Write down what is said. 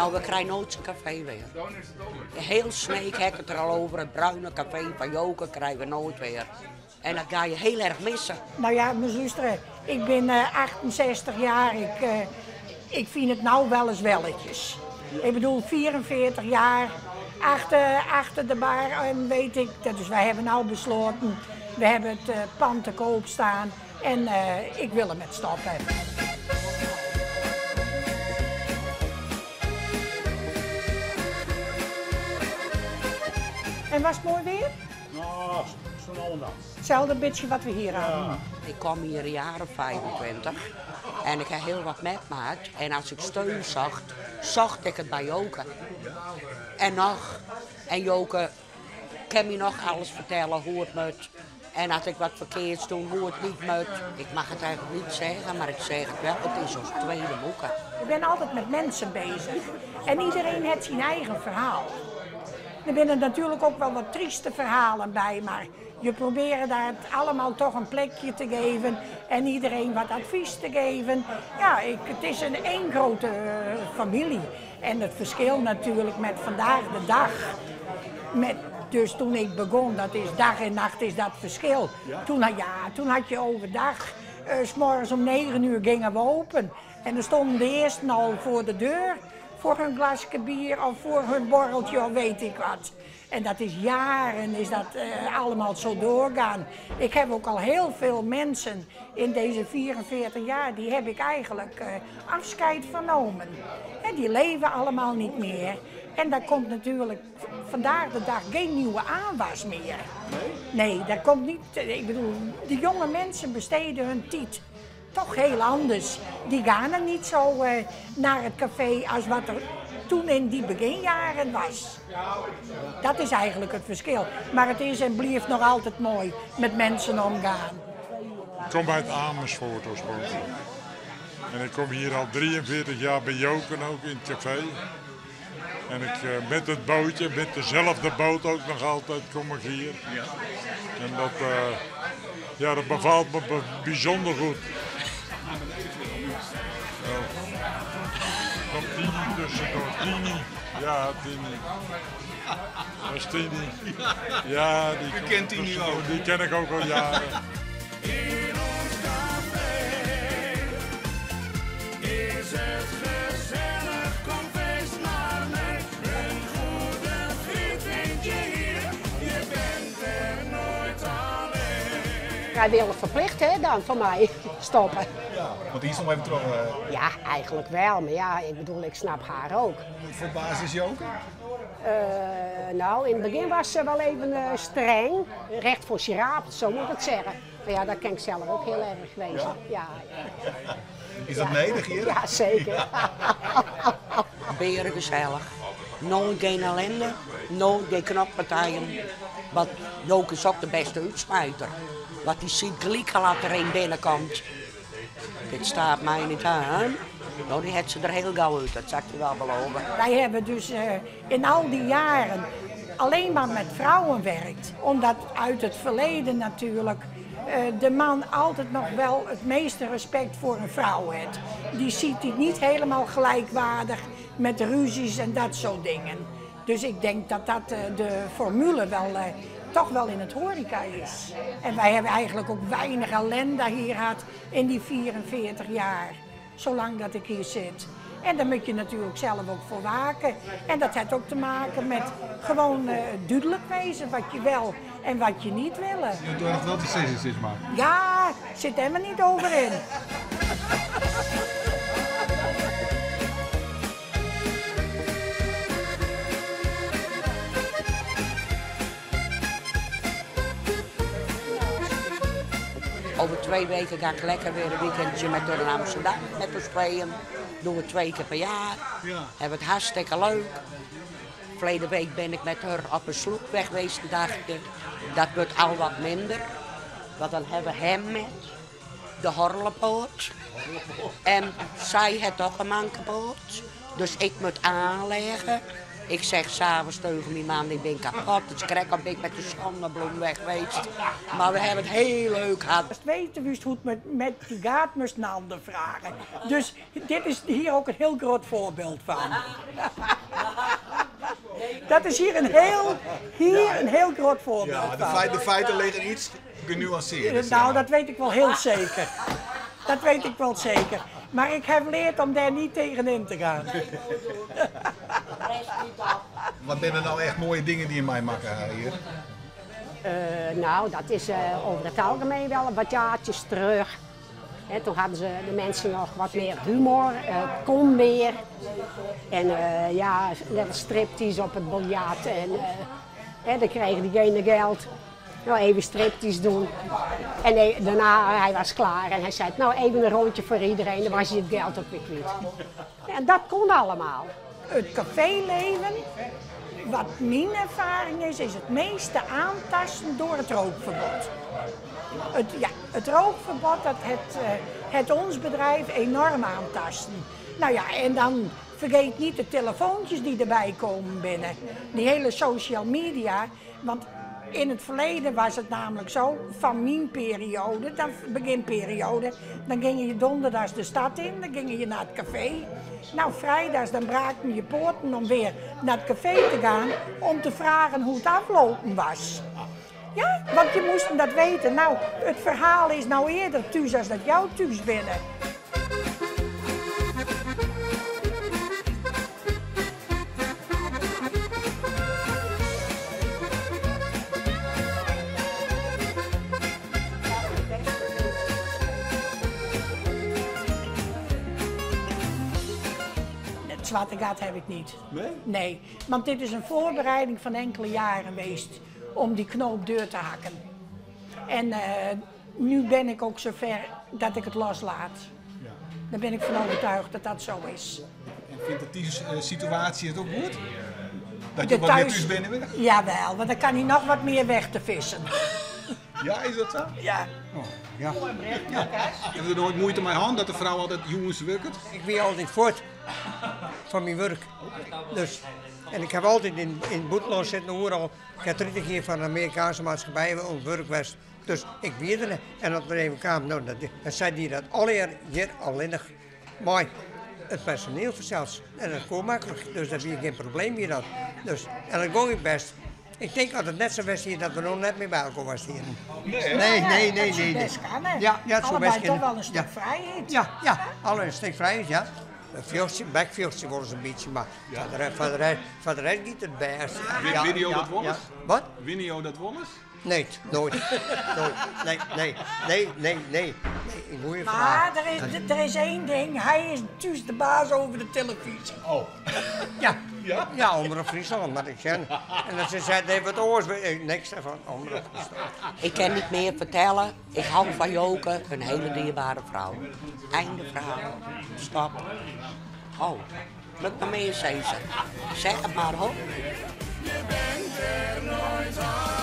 Nou, we krije noait sa'n kafee wer. Hiel Sneek hat it der al over, it bruine kafee fan Joke krije we noait wer. En dat ga je heel erg missen. Nou ja, moest luisteren. Ik ben 68 jaar. Ik, ik vind het nou wel eens welletjes. Ik bedoel, 44 jaar achter de bar en weet ik. Dus wij hebben nou besloten, we hebben het pand te koop staan en ik wil er met stoppen. En was het mooi weer? Nou, zo'n allemaal. Hetzelfde beetje wat we hier hadden. Ik kom hier een jaar of 25 en ik heb heel wat meegemaakt. En als ik steun zocht, zocht ik het bij Joke. En nog, en Joke kan me nog alles vertellen hoe het moet. En als ik wat verkeerds doe, hoe het niet moet. Ik mag het eigenlijk niet zeggen, maar ik zeg het wel. Het is ons tweede moeke. Ik ben altijd met mensen bezig. En iedereen heeft zijn eigen verhaal. Er zijn natuurlijk ook wel wat trieste verhalen bij, maar je probeert daar het allemaal toch een plekje te geven en iedereen wat advies te geven. Ja, het is een één grote familie. En het verschil natuurlijk met vandaag de dag, met, dus toen ik begon, dat is dag en nacht is dat verschil. Toen, ja, toen had je overdag, 's morgens om 9 uur gingen we open. En dan stonden de eersten al voor de deur. Voor hun glasje bier of voor hun borreltje of weet ik wat. En dat is jaren is dat allemaal zo doorgaan. Ik heb ook al heel veel mensen in deze 44 jaar, die heb ik eigenlijk afscheid vernomen. En die leven allemaal niet meer. En daar komt natuurlijk vandaag de dag geen nieuwe aanwas meer. Nee? Nee, daar komt niet. Ik bedoel, de jonge mensen besteden hun tijd toch heel anders. Die gaan er niet zo naar het café als wat er toen in die beginjaren was. Dat is eigenlijk het verschil. Maar het is en blijft nog altijd mooi met mensen omgaan. Ik kom uit Amersfoort oorspronkelijk. En ik kom hier al 43 jaar bij Joken ook in het café. En ik met het bootje, met dezelfde boot ook nog altijd, kom ik hier. En dat bevalt me bijzonder goed. Oh. Komt Tini tussendoor. Tini. Ja, Tini. Dat is Tini. Ja, die U komt kent Tini tussendoor. ook. Die ken ik ook al jaren. In ons café is het gezellig, kom feest maar mee. Een goede vriend vind je hier, je bent er nooit alleen. Hij wil het verplicht, hè, dan voor mij stoppen. Ja, want die is nog even terug. Ja, eigenlijk wel, maar ja, ik bedoel, ik snap haar ook. Wat voor baas is Joke? Nou, in het begin was ze wel even streng, recht voor sieraap, zo moet ik het zeggen. Maar ja, dat ken ik zelf ook heel erg wezen. Ja? Ja, ja. Is dat Ja. nederig hier? Ja, zeker. Ja. Beren gezellig. Nooit geen ellende, nooit geen knokpartijen. Want Joke is ook de beste uitsmijter. Want die ziet gelijk al als er een binnenkomt. Dit staat mij niet aan. Nou, die heeft ze er heel gauw uit, dat zal ik je wel beloven. Wij hebben dus in al die jaren alleen maar met vrouwen werkt. Omdat uit het verleden natuurlijk de man altijd nog wel het meeste respect voor een vrouw heeft. Die ziet die niet helemaal gelijkwaardig met ruzies en dat soort dingen. Dus ik denk dat dat de formule toch wel in het horeca is. En wij hebben eigenlijk ook weinig ellende hier gehad in die 44 jaar. Zolang dat ik hier zit. En daar moet je natuurlijk zelf ook voor waken. En dat heeft ook te maken met gewoon duidelijk wezen wat je wel en wat je niet wil. Je durft wel te zeggen, zeg maar. Ja, zit er maar niet over in. Over 2 weken ga ik lekker weer een weekendje met haar naar Amsterdam met ons tweeën. Doen we 2 keer per jaar. Hebben het hartstikke leuk. Verleden week ben ik met haar op een sloep weg geweest een dagje. Dat wordt al wat minder. Want dan hebben we hem met de horlepoort. En zij heeft ook een mankenpoort. Dus ik moet aanleggen. Ik zeg s'avonds tegen mijn man, ik ben kapot. Het is krek op ik met de zonnebloem weg geweest. Maar we hebben het heel leuk gehad. Als het weten wist hoe het met die gaat, moest een ander vragen. Dus dit is hier ook een heel groot voorbeeld van. Dat is hier een heel groot voorbeeld Ja, van. de feiten liggen iets genuanceerd. Nou, dat weet ik wel heel zeker. Dat weet ik wel zeker. Maar ik heb geleerd om daar niet tegenin te gaan. Wat zijn er nou echt mooie dingen die in mij maken hier? Nou, dat is over het algemeen wel wat jaartjes terug. Hè, toen hadden ze de mensen nog wat meer humor, het kon meer. En ja, net als striptease op het biljart. En hè, dan kregen diegene geld. Nou, even striptease doen. En daarna, hij was klaar en hij zei, nou even een rondje voor iedereen, dan was hij het geld ook weer kwijt. En dat kon allemaal. Het caféleven, wat mijn ervaring is, is het meeste aantasten door het rookverbod. Het rookverbod dat het ons bedrijf enorm aantasten. En dan vergeet niet de telefoontjes die erbij komen binnen. Die hele social media, want in het verleden was het namelijk zo, van mijn periode, dan beginperiode, dan ging je donderdags de stad in, dan ging je naar het café. Vrijdags dan braken je poorten om weer naar het café te gaan om te vragen hoe het aflopen was. Ja, want je moest dat weten. Het verhaal is nou eerder thuis als dat jou thuis binnen. Het zwarte gat heb ik niet. Nee? Nee, want dit is een voorbereiding van enkele jaren geweest om die knoop deur te hakken. En nu ben ik ook zover dat ik het loslaat. Daar ben ik van overtuigd dat dat zo is. En vindt de thuis-situatie het ook goed? Dat De je wat meer thuis- thuis binnen bent? Jawel, want dan kan hij nog wat meer weg te vissen. Ja, is dat zo? Ja. Oh, ja. Ja. Heb je er nooit moeite mee gehad dat de vrouw altijd jongens werkt? Ik ben altijd voort van mijn werk. Dus, en ik heb altijd in het buitenland zitten, overal. Ik heb 30 jaar van de Amerikaanse maatschappij op werk geweest. Dus ik weet het. En dat we even kwamen, nou, dat, dan zei die dat alle hier alleenig. Maar het personeel zelfs. En dat kon makkelijk, dus dat is geen probleem hier dan. Dus, en dat ging ik best. Ik denk dat het net zo was hier dat we nog net meer bij elkaar was hier. Nee, hè? Nee, nee, nee, Dat zou nee, nee. best kan, hè? Ja, ja, het zou Allebei best toch kunnen. wel een stuk Ja. vrijheid. Ja, ja, alle een stuk vrijheid, ja. Een viooltje, bekviooltje worden ze een beetje, maar van de rest niet het best. Ja, Win je ja, dat wel ja. eens? Wat? Win je dat wel eens? Nee, nooit. Nooit. Nee, nee, nee, nee, nee. Nee, een goeie Maar vraag. er is één ding, hij is thuis de baas over de televisie. Oh. Ja. Ja? Ja, Omroep Friesland, maar ik zeg. En dat ze zei, nee, wat oors, niks daarvan, Omroep Friesland. Ik kan niet meer vertellen. Ik hou van Joke, een hele dierbare vrouw. Einde verhaal. Stop. Oh, moet ik nog meer zeggen? Zeg het maar, hoor. Je bent er nooit alleen.